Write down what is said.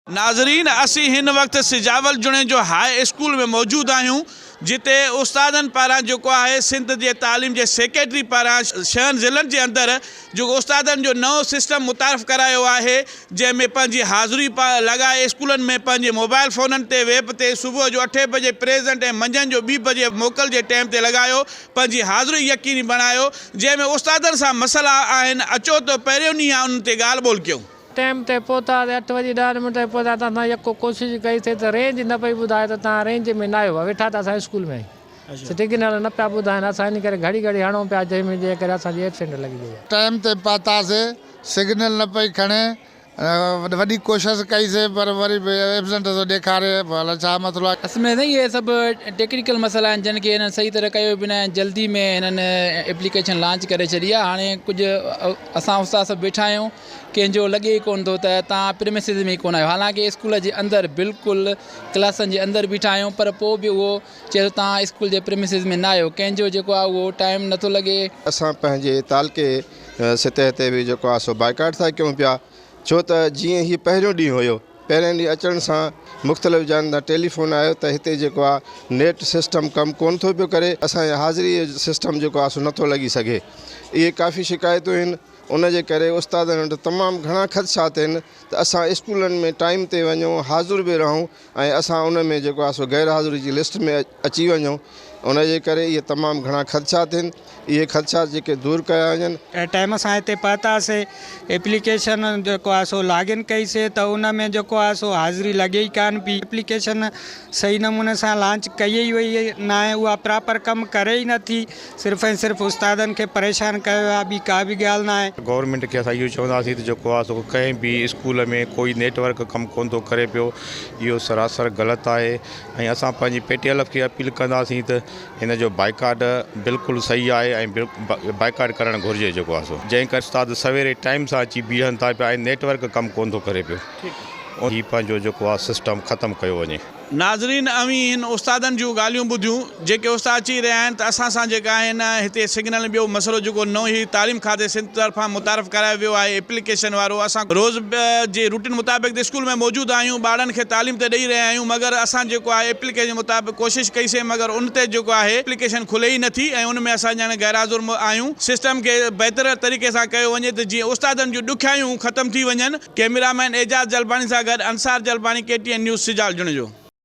ناظرين اسين هن وقت سجاول جوڻيجو هاء اسڪول ۾ موجود آهيون جتي استادن پاران جيڪو آهي سنڌ جي تعليم جي سيڪريٽري پاران ڇهن ضلعن جي اندر جيڪو استادن جو نئون سسٽم متعارف ڪرايو آهي جنهن ۾ پنهنجي حاضري لڳائي اسڪولن ۾ پنهنجي موبائل فونن تي ويب تي صبح جو اٺين بجي پريزنٽ ۽ منجهند جو ٻي بجي موڪل جي ٽائيم تي لڳايو پنهنجي حاضري يقيني بڻايو جنهن ۾ استادن سان مسئلا آهن اچو ته پهريون ڏينهن آ انهن تي ڳالهه ٻولهه ڪيون. ٽيم تي پهتاسين اٺ وڄي ڏهن منٽ تي پهتا ته اسان يڪو ڪوشش ڪئي سي ته رينج نه پئي ٻڌائي ته توهان رينج ۾ نه آهيو ويٺا ته اسان اسڪول ۾ آهيون سگنل نه پيا ٻڌائن اسان ان ڪري گهڙي گهڙي هڻون پيا جنهن ۾ جنهن ڪري اسان جي ايبسينٽ لڳي وئي آهي. ٽيم تي پهتاسي سگنل نه پئي کڻي وڏي ڪوشش ڪئي سي پر وري به ايبسنٽ ٿو ڏيکاري الائي ڇا مسئلو آهي. اصل ۾ سائين اهي سڀ ٽيڪنيڪل مسئلا آهن جن کي هنن صحيح طرح ڪيو به ناهي جلدي ۾ هنن ايپليڪيشن لانچ ڪري ڇڏي آهي هاڻي ڪجهه اسان استاد سڀ ويٺا آهيون ڪنهن جو لڳي ئي ڪونه ٿو ته توهان پريمسز ۾ ئي ڪونه آهيو حالانڪه اسڪول جي اندر بلڪل ڪلاسن جي اندر بيٺا آهيون پر پوء به اهو چئي ٿو توهان اسڪول جي پريمسز ۾ نه آهيو ڪنهن جو جيڪو آهي اهو ٽائيم نٿو لڳي. اسان پنهنجي تعلقي سطح تي به جيڪو آهي سو بائيڪاٽ ٿا ڪيون پيا ڇو ته جيئن هي پهريون ڏينهن هيو پهرين ڏينهن اچڻ سان مختلف جاين تان ٽيليفون آيو ته هتي جيڪو آهي نيٽ سسٽم ڪم ڪونه ٿو پيو ڪري اسان جي حاضري جو سسٽم جيڪو آهي سو نٿو لڳي سگهي اهي ڪافي شڪايتون آهن ان جي ڪري استادن وٽ تمام گهڻا خدشات آهن ته اسان اسڪولن ۾ ٽائيم تي وڃون حاضر به رهون ۽ اسان ان ۾ جيڪو آهي سو غير حاضري جي لسٽ ۾ اچي وڃون ان جي ڪري اهي تمام گهڻا خدشات آهن اهي خدشات جيڪي دور ڪيا وڃن. ٽائيم سان هتي پهتاسي ايپليڪيشن جيڪو آهي سو لاگ ان ڪئي سي ته ان ۾ جيڪو آهي سو حاضري لڳي ئي ڪانه پئي ايپليڪيشن صحيح نموني سان لانچ ڪئي ئي وئي ناهي اها پراپر ڪم ڪري ئي نٿي صرف ۽ صرف استادن کي پريشان ڪيو ويو آهي ٻي ڪا به ڳالهه ناهي. گورنمينٽ کي اسان اهو چونداسين ته جيڪو آهي سو ڪنهن به اسڪول ۾ ڪوئي نيٽ ورڪ ڪم ڪونه ٿو ڪري پيو اهو سراسر غلط آهي ۽ اسان پنهنجي پي ٽي ايل ايف کي اپيل ڪنداسين ته هن جو بائيڪاٽ بلڪل صحيح آهي ۽ بائيڪاٽ ڪرڻ گهرجي جيڪو آهي سو جنهن ڪري استاد سويري ٽائيم سان اچي بيهن ٿا پيا ۽ نيٽ ورڪ ڪم ڪونه ٿو ڪري پيو هي پنهنجو جيڪو آهي سسٽم ختم ڪيو وڃي. ناظرين اوهين هن استادن جون ڳالهيون ٻڌيون جيڪي استاد چئي رهيا آهن ته اسان سان جيڪا آهن هتي سگنل ۽ ٻيو مسئلو جيڪو نئون هي تعليم کاتي سنڌ طرفان متعارف ڪرايو ويو آهي ايپليڪيشن وارو اسان روز جي روٽين مطابق ته اسڪول ۾ موجود آهيون ٻارڙن کي تعليم ته ڏئي رهيا آهيون مگر اسان جيڪو آهي ايپليڪيشن مطابق ڪوشش ڪئي سين مگر ان تي جيڪو آهي ايپليڪيشن کلي ئي نٿي ۽ ان ۾ اسان ڄڻ غير حاضر آهيون سسٽم کي بهتر طريقي سان ڪيو وڃي ته جيئن استادن جون ڏکيائيون ختم ٿي وڃن. ڪئميرا مين اعجاز جلباڻي سان گڏ Ansar Jalbani K T N news Sijal Junejo.